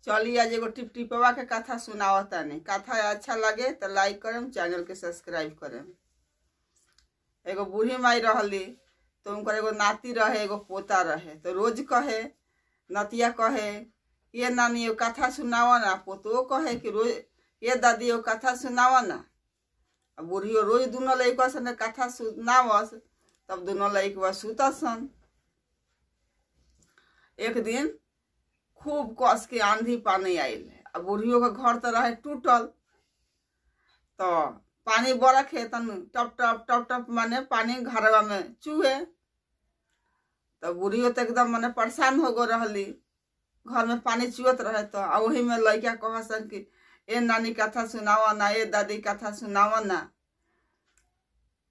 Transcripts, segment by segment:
चली आज एगो टिपटिपवा के कथा सुनावतानी। कथा अच्छा लगे तो लाइक करम, चैनल के सब्सक्राइब करम। एगो बूढ़ी माई रहली तो उनकर एगो नाती रहे, एगो पोता रहे। तो रोज कहे, नतिया कहे ये नानी एगो कथा सुनावा ना, पोतो कहे कि रोज ये दादी एगो कथा सुनावा ना। बूढ़ियो रोज दोनों लड़का सन कथा सुनावस, तब दोनों लड़कवा सुतसन। एक दिन खूब कस के आंधी पानी आयल। आ बूढ़ियो के घर तो रहे टूटल, तो पानी बरखे तन टप टप टप टप माने पानी घरवा में चूहे। तो बूढ़ियो तो एकदम माने परेशान हो गो रहली, घर में पानी चुहत रहे। तो आ वही में लड़का कहसन कि ए नानी कथा सुनावा ना, ए दादी कथा सुनावा ना।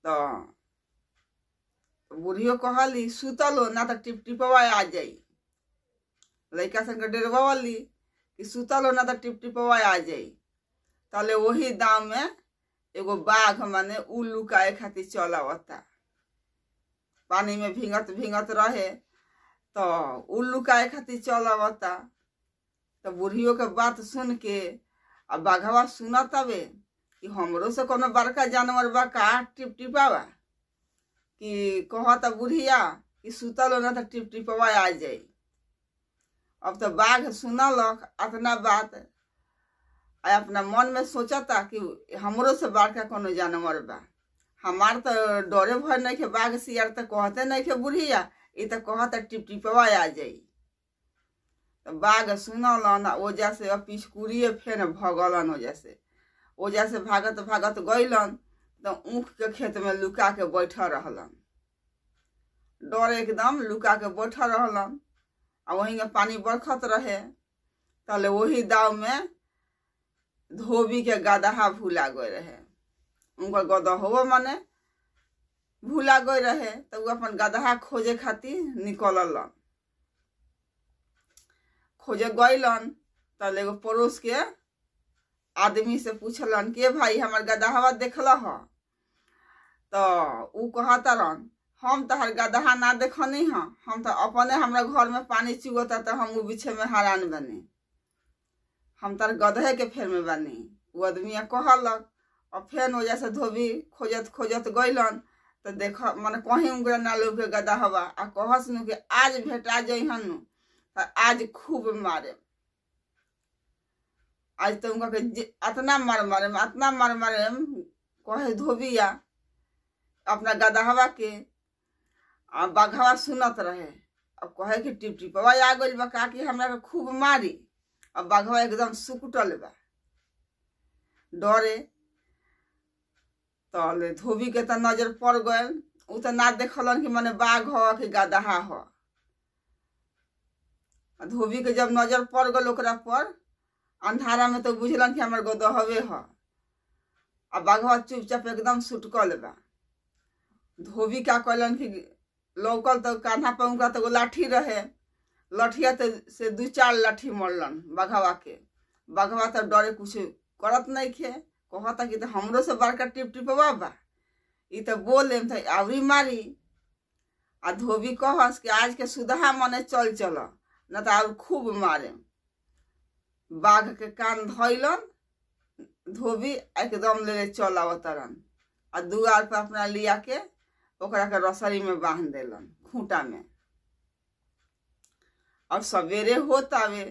तो बूढ़ियो कहली सुतलो ना तो टिपटिपवा आ जाई। लड़का संग डरवाली कि सुतलो ना तो टिपटिपवा आ जाई। तले वही दाम में एगो बाघ माने उ लुकाए खातिर चलावता, पानी में भींगत भींगत रहे तो उ लुकाए खातिर चलावता। तो बूढ़ियो के बात सुन के आ बाघवा सुनतावे कि हमरो से कोनो बड़का जानवर बा का टिपटिपावा, कि कहता बुढ़िया कि सुतलो ना तो टिपटिपवा आ जाई। अब तो बाघ सुनलक अतना बात, आ अपना मन में सोचता कि हमरो से बड़का कोनो जानवर बा, हमार तो डरे भय नहीं के, बाघ सियार तो कहते नहीं के बुढ़िया, ई तो कहता टिपटिपवा आ जाई। तो बाघ सुनलन ओजा से पिछकुड़िए फेन भगलन। ओजा से भागत भागत गइलन तो ऊख के खेत में लुका के बैठल रहलन। डर एकदम लुका के बैठल रहलन। आ वहीं के पानी बरखत रहे। तले वही दाव में धोबी के गदहा भूला गए रहे। उनकर गदहो माने भूला गए रहे। तो उ अपन गदहा खोजे खातिर निकललन। खोजे गइलन तले एगो पड़ोस के आदमी से पूछलन कि भाई हमार गदहवा देखल ह? तो उ कहतरन हम तहर गदहा ना देखनी ह, हम तो अपने हमरा घर में पानी चुगता तो हम उ पीछे में हैरान बनी, हम तार गदहे के फेर में बनी। उ आदमी कहलक। और फेन वजह से धोबी खोजत खोजत गइलन तो देख माने कहीं उनकरा ना लौके गदहवा। आ कहस नु कि आज भेटा जइहन नु तो आज खूब मारे, आज तो उनका के अतना मार मारे, अतना मार मारे। कहे धोबिया अपना गदहवा के। आ बाघवा सुनत रहे। अब कहे कि टिपटिपवा आ गइल बा का कि हमरा के खूब मारी। अब बाघवा एकदम सुकुटल बा डरे। तले धोबी के तो नजर पड़ गइल, उ तो ना देखलन कि माने बाघ ह कि गदहा ह। धोबी के जब नजर पड़ गल ओकरा पर अंधारा में तो बुझलन कि हमार गदहवे ह। आ बाघवा चुपचाप एकदम सुटकल बा। धोबी का कहलन कि लौकल तो कान्हा पर उनका तो लाठी रहे, लठिया तो से दू चार लाठी मरलन बाघवा के। बाघवा तो डरे कुछ करत नहीं खे, कहता कि तो हमरो से बड़का टिपटिपवा बा, ई तो बोले तो आवरी मारी। आ धोबी कहस कि आज के सुदहा मने चल चल न तो और खूब मारे। बाघ के कान धइलन धोबी एकदम ले चल आवतरन। आ दुआर पर अपना लिया के ओकरा के रसरी में बांध देलन खूंटा में। और सवेरे होतावे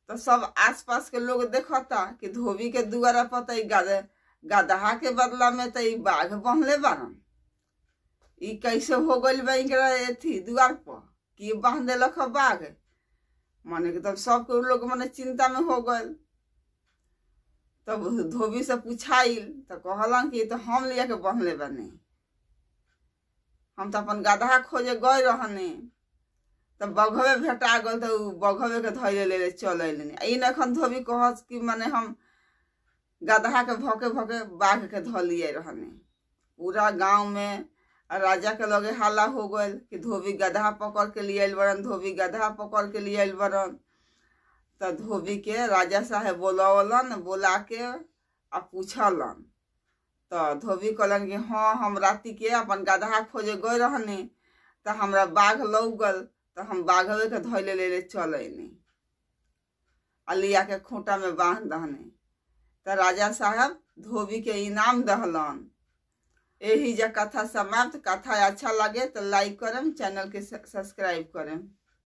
तो सब आसपास के लोग देखता कि धोबी के दुआरा पर तो गदहा के बदला में तो बाघ बंधले बारन, ई कैसे हो गइल बा इनकरा एथी दुआर पर कि बांध देलक बाघ। माने एकदम सब के लोग माने चिंता में हो गइल। तब धोबी से पूछाइल तो कहलन कि तो हम लिया के बंधले बानी, हम तो अपन गदहा खोजे गए रहनी तो बघवे भेटा गल तो बघवे के धैले ले चल अइलनी। ई नखन धोबी कहस कि माने हम गदहा के भके भके बाघ के धलिए रहनी। पूरा गांव में राजा के लगे हल्ला हो गइल कि धोबी गदहा पकड़ के लिए आइल बरन, धोबी गदहा पकड़ के लिए आइल बरन। तो धोबी के राजा साहेब बोलावलन, बोला के आ पूछलन। तो धोबी कहलन कि हाँ हम राति के अपन गदहा खोजे गए रहनी तो हमरा बाघ लौकल तो हम बाघवे के धैले ले चल अइनी। आ लिया के खूंटा में बांध दहने। त राजा साहब धोबी के इनाम दहलन। यही जा कथा समाप्त। कथा अच्छा लगे तो लाइक करम, चैनल के सब्सक्राइब करम।